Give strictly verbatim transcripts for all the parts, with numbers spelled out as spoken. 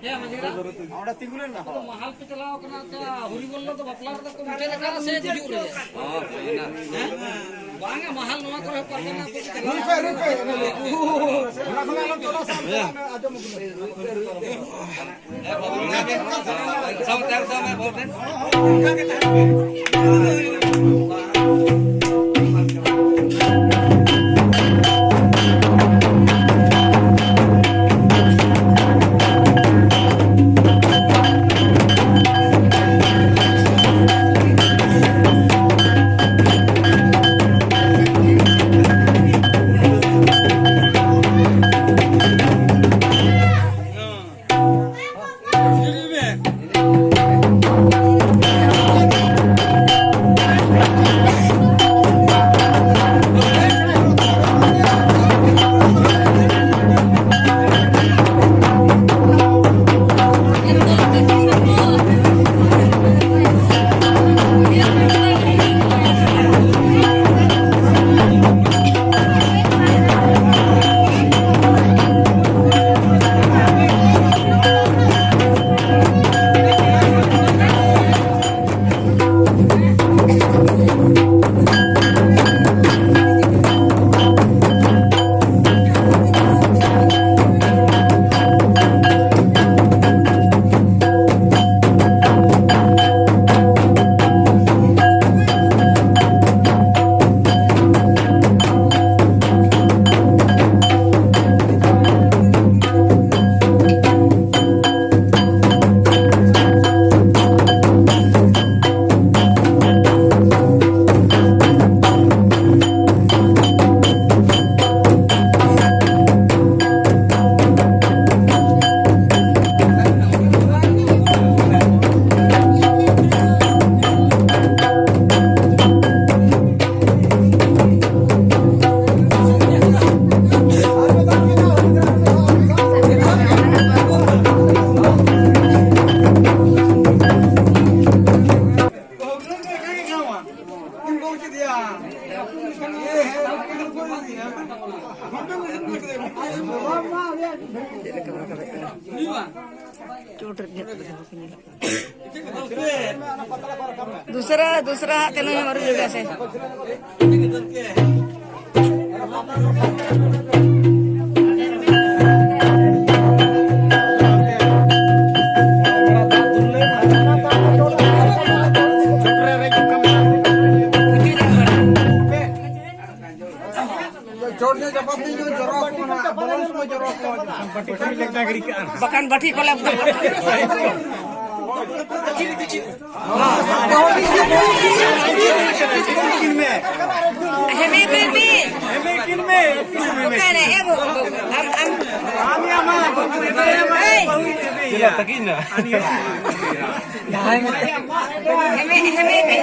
ᱦᱮᱸ, ᱢᱟᱹᱡᱷᱤ ᱦᱟᱲᱟᱢ᱾ ᱚᱸᱰᱮ ᱛᱤᱸᱜᱩ ᱞᱮᱱ ᱢᱮ᱾ ᱟᱫᱚ ᱢᱟᱦᱟᱞ ᱯᱮ ᱪᱟᱞᱟᱣ ᱠᱟᱱᱟ, ᱟᱪᱪᱷᱟ, ᱦᱚᱨᱤᱵᱚᱞ ᱫᱚ ᱵᱟᱯᱞᱟ ᱨᱮᱫᱚ ᱠᱚ ᱢᱩᱪᱟᱹᱫ ᱟᱠᱟᱫᱟ ᱥᱮ ᱜᱩᱡᱩᱜ ᱨᱮ? ᱦᱮᱸ? ᱵᱟᱝᱟ, ᱢᱟᱦᱟᱞ ᱱᱚᱣᱟ ᱠᱚᱨᱮ ᱦᱚᱸ ᱯᱟᱨᱜᱟᱱᱟ ᱠᱚ ᱪᱟᱞᱟᱣ ᱨᱩᱯᱮ, ᱨᱩᱯᱮ, ᱨᱩᱯᱮ᱾ ᱚᱱᱟ ᱠᱷᱚᱱᱟᱜ ᱟᱞᱚᱢ ᱪᱟᱞᱟᱜᱼᱟ, ᱥᱟᱵ ᱠᱟᱜ ᱢᱮ, ᱟᱸᱡᱚᱢ ᱟᱹᱜᱩ ᱢᱮ᱾ ᱥᱟᱶᱛᱮ, ᱥᱟᱶᱛᱮ, ᱵᱚᱞ ᱴᱷᱮᱱ᱾ ᱪᱮᱫ ᱞᱮᱠᱟ ᱵᱚᱱ ᱨᱟᱠᱟᱵᱮᱫ ᱠᱚᱣᱟ? ᱪᱚᱴ ᱨᱮ ᱧᱮᱞ ᱠᱟᱛᱮ ᱵᱟᱠᱚ ᱧᱮᱞᱚᱜ ᱠᱟᱱᱟ᱾ ᱫᱩᱥᱨᱟ, ᱫᱩᱥᱨᱟ ᱦᱟᱸᱜ ᱛᱮᱱᱚ ᱦᱚᱸ ᱟᱹᱣᱨᱤ ᱞᱟᱹᱭᱟ ᱥᱮ᱾ ᱪᱚᱴ ᱧᱚᱜ ᱪᱟᱯᱟᱫ ᱛᱮ ᱧᱚᱜ ᱡᱚᱨᱚ ᱟᱠᱚ ᱠᱟᱱᱟ, ᱵᱚᱞᱚᱱ ᱥᱚᱢᱚᱭ ᱡᱚᱨᱚ ᱟᱠᱚ ᱠᱟᱱᱟ᱾ ᱵᱟᱠᱷᱟᱱ ᱵᱟᱹᱴᱷᱤ ᱠᱚ ᱞᱮᱯ ᱠᱟᱜᱼᱟ᱾ ᱦᱮᱢᱮ ᱵᱤᱵᱤ᱾ ᱦᱮᱢᱮ ᱠᱤᱱ ᱢᱮ᱾ ᱚᱠᱟᱨᱮ? ᱮ ᱵᱟᱹᱵᱩ, ᱵᱟᱹᱵᱩ, ᱟᱢ, ᱟᱢ᱾ ᱟᱢ ᱭᱟ ᱢᱟ, ᱵᱟᱹᱵᱩ ᱦᱮᱢᱮ ᱭᱟ ᱢᱟ, ᱮᱭ᱾ ᱵᱟᱹᱦᱩ ᱦᱮᱢᱮ ᱭᱟ᱾ ᱪᱮᱫᱟᱜ ᱛᱟᱹᱠᱤᱱ ᱱᱟ? ᱦᱮᱢᱮ, ᱦᱮᱢᱮ ᱵᱤ,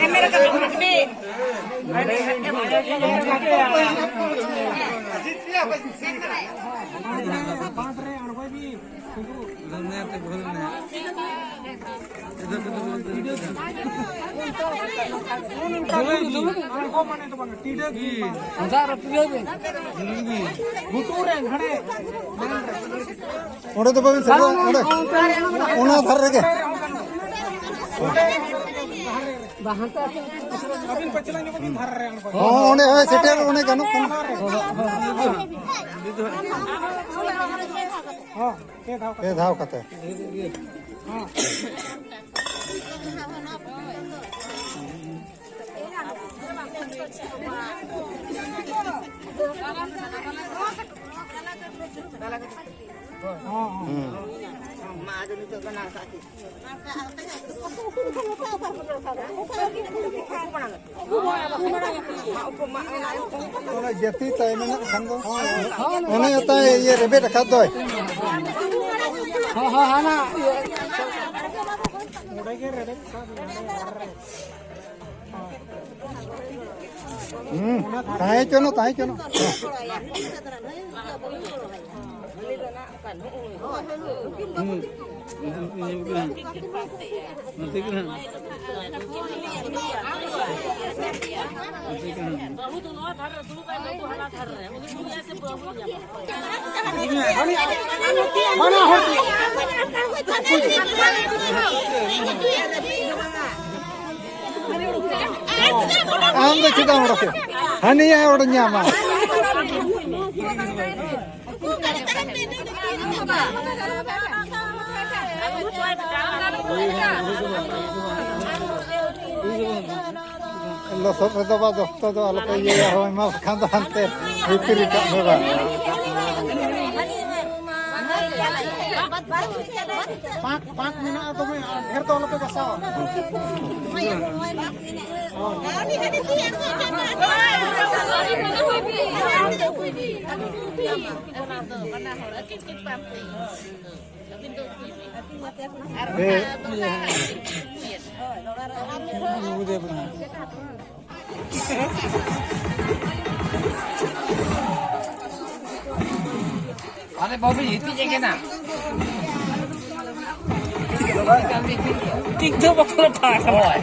ᱦᱮᱢᱮ ᱨᱟᱠᱟᱵ ᱵᱤ᱾ ᱚᱸᱰᱮ ᱫᱚ ᱵᱟᱵᱤᱱ ᱥᱮᱴᱮᱨᱚᱜᱼᱟ, ᱚᱸᱰᱮ᱾ ᱚᱸᱰᱮ ᱫᱚ ᱵᱟᱵᱤᱱ ᱥᱮᱴᱮᱨᱚᱜᱼᱟ, ᱚᱸᱰᱮ᱾ ᱚᱱᱟ ᱫᱷᱟᱨᱮ ᱨᱮᱜᱮ᱾ ᱦᱚᱸ, ᱚᱸᱰᱮ ᱦᱳᱭ ᱥᱮᱴᱮᱨ, ᱚᱸᱰᱮ ᱜᱟᱱᱚᱜ ᱠᱟᱱᱟ᱾ ᱯᱮ ᱫᱷᱟᱣ ᱠᱟᱛᱮ᱾ ᱦᱩᱸ᱾ ᱚᱱᱟ ᱡᱟᱹᱛᱤ ᱛᱟᱭ ᱢᱮᱱᱟᱜ ᱠᱷᱟᱱ ᱫᱚ, ᱚᱱᱮ ᱛᱟᱭ ᱤᱭᱟᱹ ᱨᱮᱵᱮᱫ ᱟᱠᱟᱫ ᱫᱚᱭ᱾ ᱦᱚᱸ, ᱦᱚᱸ, ᱦᱟᱱᱟ ᱤᱭᱟᱹ᱾ ᱦᱩᱸ, ᱛᱟᱦᱮᱸ ᱦᱚᱪᱚᱱᱚ, ᱛᱟᱦᱮᱸ ᱦᱚᱪᱚᱱᱚ᱾ ᱦᱩᱸ᱾ ᱱᱚᱛᱮ ᱜᱮ ᱱᱟᱦᱟᱜ᱾ ᱵᱟᱹᱦᱩ ᱫᱚ ᱱᱚᱣᱟ ᱫᱷᱟᱨᱮ ᱨᱮ ᱫᱩᱲᱩᱵ ᱟᱭ, ᱵᱟᱹᱵᱩ ᱦᱟᱱᱟ ᱫᱷᱟᱨᱮ ᱨᱮ᱾ ᱩᱱᱤ ᱠᱩᱲᱤᱭᱟ ᱥᱮ ᱵᱟᱹᱦᱩ ᱧᱟᱢᱟ? ᱵᱟᱱᱟ ᱦᱚᱲ᱾ ᱟᱢ ᱫᱚ ᱪᱮᱫᱟᱜ ᱮᱢ ᱚᱰᱚᱠᱮᱫ? ᱦᱟᱹᱱᱤᱭᱟᱜ ᱚᱰᱚᱠ ᱧᱟᱢᱟ᱾ ᱞᱚᱥᱚᱫ ᱨᱮᱫᱚ ᱵᱟ ᱫᱚᱥᱛᱚ ᱫᱚ ᱟᱞᱚᱯᱮ ᱤᱭᱟᱹᱭᱟ, ᱦᱳᱭ ᱢᱟ, ᱵᱟᱠᱷᱟᱱ ᱫᱚ ᱦᱟᱱᱛᱮ ᱵᱷᱤᱛᱨᱤ ᱠᱟᱜ ᱢᱮ ᱵᱟ᱾ ᱯᱟᱸᱠ, ᱯᱟᱸᱠ ᱢᱮᱱᱟᱜᱼᱟ ᱫᱚᱢᱮ, ᱰᱷᱮᱨ ᱫᱚ ᱟᱞᱚᱯᱮ ᱵᱟᱥᱟᱣᱟ᱾ ᱦᱮᱸ, ᱤᱭᱟᱹ᱾ ᱟᱞᱮ ᱵᱟᱹᱵᱩ ᱜᱤᱛᱤᱡ ᱮ ᱠᱟᱱᱟ᱾ ᱴᱷᱤᱠ ᱫᱚ ᱵᱟᱠᱚ ᱞᱟᱴᱷᱟ ᱟᱠᱟᱱᱟ᱾ ᱦᱳᱭ᱾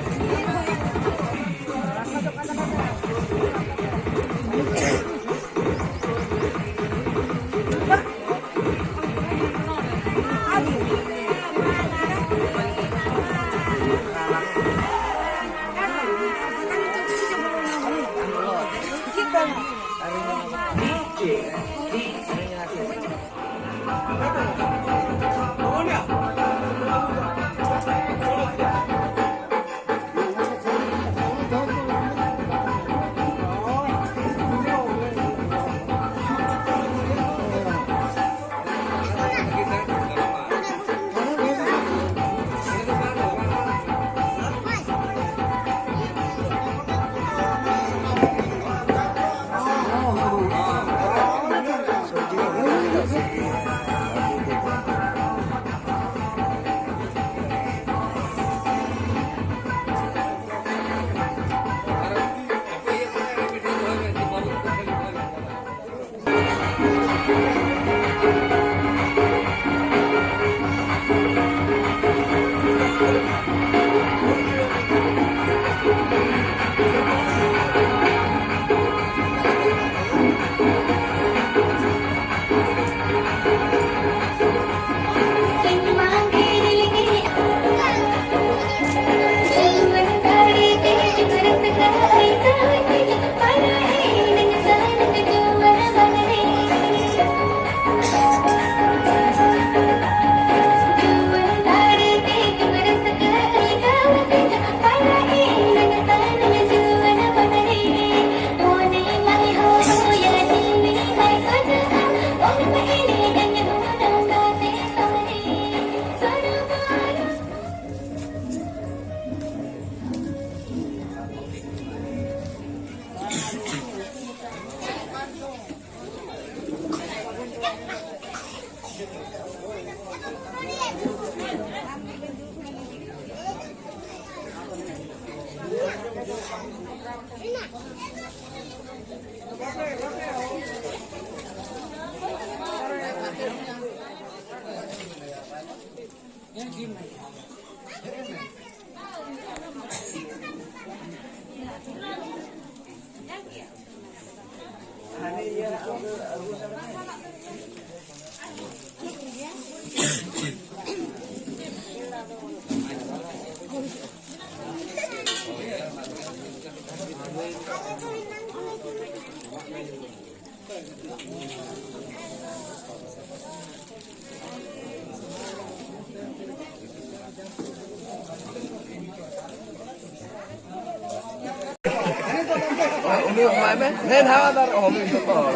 ᱩᱱᱤ ᱮᱢᱟᱭ ᱢᱮ᱾ ᱦᱮᱸ, ᱱᱟᱣᱟ ᱫᱟᱨ ᱚᱦᱚᱢ ᱡᱚᱛᱚ ᱦᱚᱲ᱾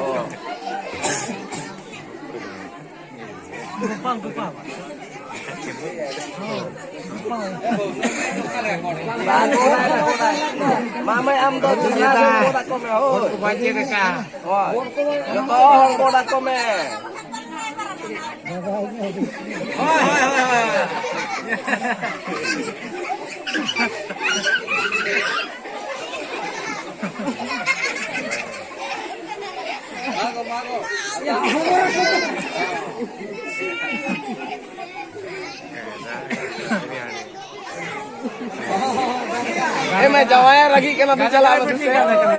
ᱜᱳᱯᱟᱞ, ᱜᱳᱯᱟᱞ᱾ ᱵᱟᱝ, ᱜᱳᱯᱟᱞ᱾ ᱢᱟ ᱢᱟᱹᱭ, ᱟᱢ ᱫᱚ ᱡᱟᱦᱟᱸ ᱨᱮ ᱜᱚᱰ ᱟᱠᱚ ᱢᱮ, ᱦᱳᱭ᱾ ᱦᱳᱭ, ᱡᱚᱛᱚ ᱦᱚᱲ ᱜᱚᱰ ᱟᱠᱚ ᱢᱮ᱾ ᱦᱮᱸ, ᱢᱟ ᱡᱟᱶᱟᱭ ᱨᱟᱹᱜᱤᱜ ᱠᱟᱱᱟ, ᱛᱚ ᱪᱟᱞᱟᱜ ᱢᱮ ᱥᱮ᱾